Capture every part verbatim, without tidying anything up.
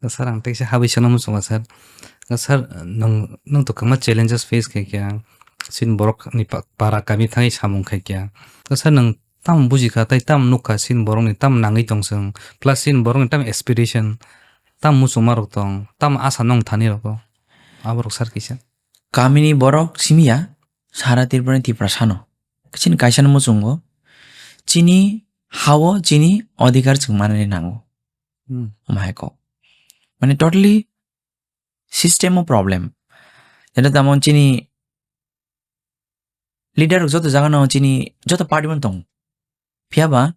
Sir, ang teisa habwi sano muchungo, sir. Sir, nwng, nwng to kwbangma challenges face khaikha, chini borok ni pa-, para kami thangwi samung khaikha. Sir, nwng tamo bujikha tei tamo nukha chini borokni tamo nangwi tong chwng, plus chini borokni tamo aspiration, tamo muchungmarok tong, tamo asa nwng thani rogo? Aborok sir kisa. Kamini borok simiya, sara Tripura ni Tiprasano. Chini kaisano muchungo, chini hao chini odhikar chwng manani nango. Hmm. Omo hai kok. Mane totally system o problem. Jeta tamon chini leader rok joto jaga no chini joto party man tong. Phiya ba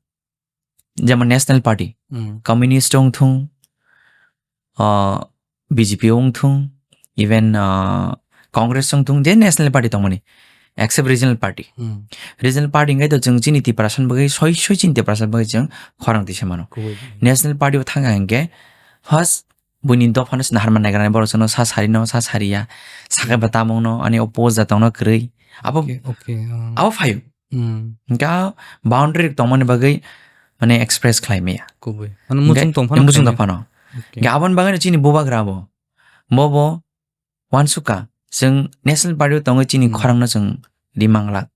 jemon National Party, Hmm. Communist wng thung, ah, B J P wng thung, even, ah, Congress wng thung, je National Party tongmani, except Regional Party. Hmm. Regional Party hwnkhe to chwng chini Tiprasa bagwi soi soi chini Tiprasa bagwi chwng khorang tisa mano. Kubui. National Party o thangkha hwnkhe first buini dophano se naharma naigra borok chwngno sa sari no, sa sari ya, sakai ba tamung no, ani o post da tongno kwrwi. Abo, Okay, okay, um, abo phaio. Hmm. Hwnkhe boundary rok tongmani bagwi mane express khlai maya. Kubui. Mane Hwnkhe muchung tong phano muchung khlai tong maya. Phano. Okay. Hwnkhe aboni bagwino chini bubagra bo. Bo bo wansukha. Chwng National Party o tongwi chini Hmm. khorangno chwng rimang lak.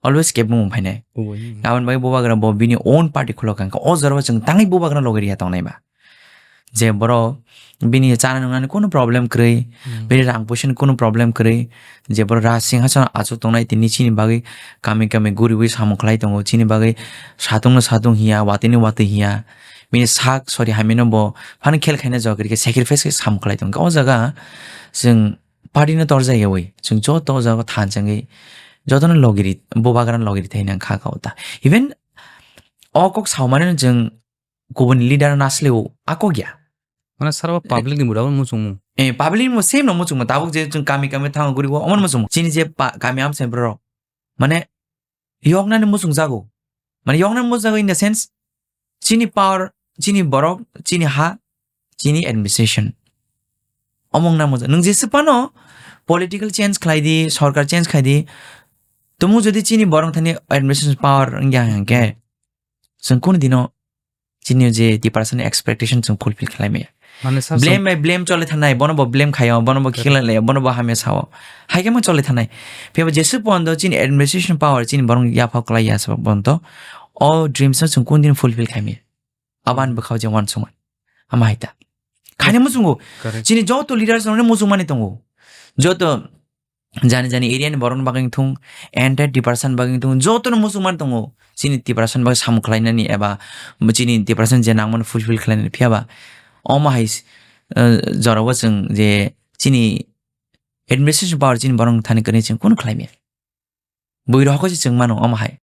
Always kebengmung phainai. Kubui. Aboni bagwi bubagra bo bini own party khulok kha. O jorao chwng tangwi bubagra logi riya tongnai ba. Je borok bini chana nungnani kunu problem kwrwi, Hmm. bini rang puisani kunu problem kwrwi, je borok Raj Singhasan achuk tongnai tini chini bagwi kami kami guriwi samung khlai tongo, chini bagwi satungno satung hiya, watwini watwi hiya, bini sak sori hamino bo phano khel khaina jagwi khe sacrifice khe samung khlai tongo. O jaga chwng party no torjak yawi, chwng joto o jaga thanchangwi jotono logiri, bubagrano logiri thai nang kha kha o ta. Even o kok saumani chwng kubun leader no asle o a kok ya. Mane sar o public ni buda muchungmu. Eh, public ni same no muchungmu. Tabuk je chwng kami kami thango guribo, omo muchungmu. Chini je pa-, kami amchai borok. Mane yoknani muchung jago. Mane yoknani muchung jago in the sense, chini power, chini borok, chini ha, chini administration. Omong na muchung. Nwng jese phano political change khlai di, sorkar change khlai di. Tumu jodi chini borok thani administration power wngya hwnkhe, chwng kunu dino chini je Tiprasani expectation chwng fulfill khlai maya. Mane sab Blame by blame chole thanai, bono bo blame khayo, bono bo Correct. Khikla layo, bono bo hamya sao. Hai khe mo chole thanai. Phiya bo jesu pondo chini administration power chini borok yapha kwlai ya sa pondo. O dreams no chwng kunu din fulfill khai maya. Aban bwkhao je wansukmani. Ama hai ta. Khaina muchungo. Correct. Chini joto leaders no muchungmani tongo. Joto jani jani area ni borok ni bagwi wngthung, entire Tiprasa ni bagwi wngthung, joto no muchungmani tongo. Chini Tiprasa ni bagwi samung khlainani eba chini Tiprasa ni je nangmani fulfill khlainani phiya ba omo hai, eh, jorao chwng je chini administration power chini borok ni thani kwrwi chwng kunu khlai maya. Bui rok se chwng mano omo hai.